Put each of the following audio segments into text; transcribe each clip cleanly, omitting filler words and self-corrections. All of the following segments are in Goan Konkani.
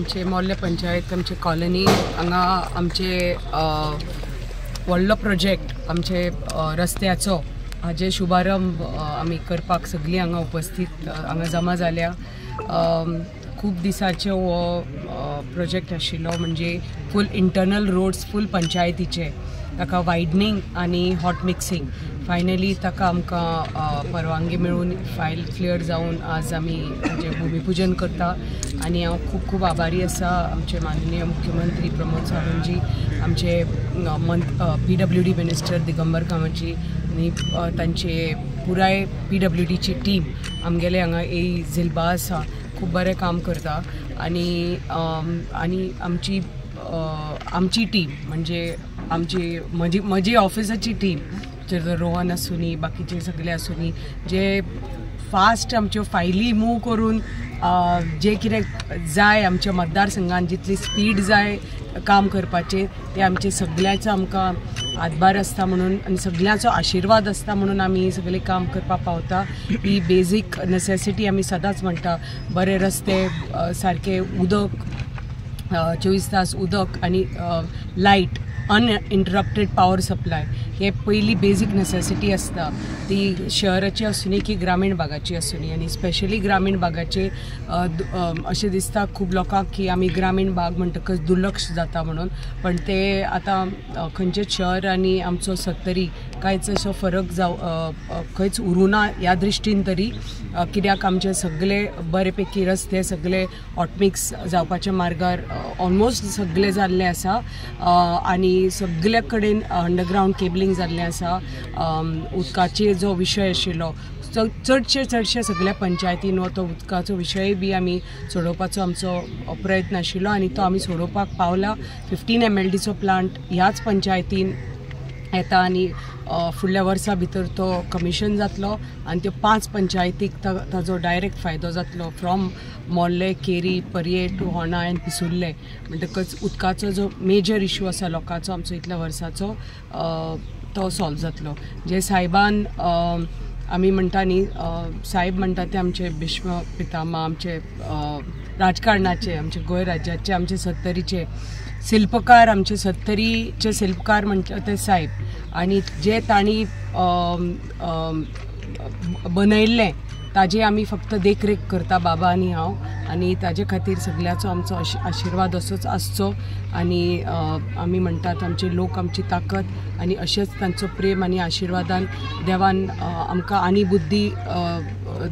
आमचे मोर्ले पंचायत आमचे कॉलनी हांगा आमचे व्हडलो प्रोजेक्ट आमचे रस्त्याचो हाजे शुभारंभ आमी करपाक सगळीं हांगा उपस्थित हांगा जमा जाल्या. खूब दिसाचे हो प्रोजेक्ट आशिल्लो, म्हणजे फूल इंटरनल रोड्स फूल पंचायतीचे, ताका वायडनींग आनी हॉट मिक्सिंग. फायनली ताका आमकां परवानगी मेळून फायल क्लियर जावन आज आमी म्हणजे भुमिपूजन करता. आनी हांव खूब खूब आभारी आसा आमचे माननीय मुख्यमंत्री प्रमोद सावंतजी, आमचे PWD minister Digambar कामतजी आनी तांचे पुराय PWDची टीम आमगेले हांगा ए झिलबा आसा, खूब बरें काम करता. आनी आनी आमची आमची टीम म्हणजे आमची म्हजी म्हजी ऑफिसाची टीम, रोहन आसूनी बाकीचे सगळे आसूनी, जे फास्ट आमच्यो फायली मूव करून जे कितें जाय आमच्या मतदारसंघान जितली स्पीड जाय काम करपाचें ते आमचे सगळ्यांचो आमकां हातभार आसता म्हणून आनी सगळ्यांचो आशिर्वाद आसता म्हणून आमी सगळें काम करपाक पावता. ही बेजीक नेसेसिटी आमी सदांच म्हणटा, बरे रस्ते, सारके उदक, 24 तास उदक आनी लायट, अनइंटरप्टेड पावर सप्लाय हे पयली बेजीक नेसेसिटी आसता, ती शहराची आसूनी की ग्रामीण भागाची आसूनी. आनी स्पेशली ग्रामीण भागाचे अशें दिसता खूब लोकांक की आमी ग्रामीण भाग म्हणटकच दुर्लक्ष जाता म्हणून, पण ते आतां खंयचेच शहर आनी आमचो सत्तरी कांयच असो फरक जाव खंयच उरूना ह्या दृश्टीन तरी, कित्याक आमचे सगळे बरे पैकी रस्ते सगळे हॉटमिक्स जावपाच्या मार्गार ऑलमोस्ट सगळे जाल्ले आसा आनी सगळे कडेन अंडरग्रावंड केबलिंग जाल्लें आसा. उदकाचे जो विशय आशिल्लो चडशे चडशे सगळ्या पंचायतीन तो उदकाचो विशय बी आमी सोडोवपाचो आमचो प्रयत्न आशिल्लो आनी तो आमी सोडोवपाक पावला. 15 MLDचो प्लांट ह्याच पंचायतीन येता आनी फुडल्या वर्सा भितर तो कमिशन जातलो आनी त्यो 5 पंचायतीक ताजो डायरेक्ट फायदो जातलो, फ्रॉम मोर्ले, केरी, पर्ये टू होणा आनी पिसुर्ले. म्हणटकच उदकाचो जो मेजर इशू आसा लोकांचो आमचो इतल्या वर्साचो तो सॉल्व जातलो. जे साहेबान आमी म्हणटा न्ही, साहेब म्हणटा ते आमचे भीष्म पितामह, आमचे राजकारणाचे, आमचे गोंय राज्याचे, आमचे सत्तरीचे शिल्पकार, आमचे सत्तरीचे शिल्पकार म्हणटा ते साहेब. आनी जे तांणी बनयल्लें ताजी आमी फक्त देखरेख करता बाबा आनी हांव, आनी ताजे खातीर सगळ्याचो आमचो आशिर्वाद असोच आसचो. आनी आमी म्हणटात आमचे लोक आमची ताकद आनी अशेंच तांचो प्रेम आनी आशिर्वादान देवान आमकां आनी बुद्धी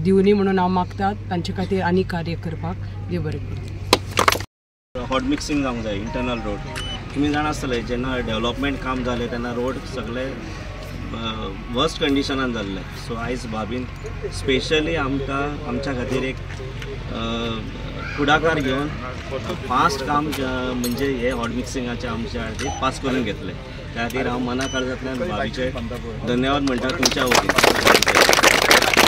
दिवनी म्हणून हांव मागता, तांचे खातीर आनी कार्य करपाक. देव बरें करूं. हॉट मिक्सिंग जावंक जाय इंटरनल रोड. तुमी जाणा आसतले जेन्ना डेवलपमेंट काम जालें तेन्ना रोड सगळे वर्स्ट कंडिशनान जाल्ले. सो आयज भाबीन स्पेशली आमकां आमच्या खातीर एक फुडाकार घेवन फास्ट काम म्हणजे हे हॉट मिक्सिंगाचे आमच्या खातीर पास करून घेतले. त्या खातीर हांव मना काळजांतल्यान भाबीचे धन्यवाद म्हणटा तुमच्या वतीन.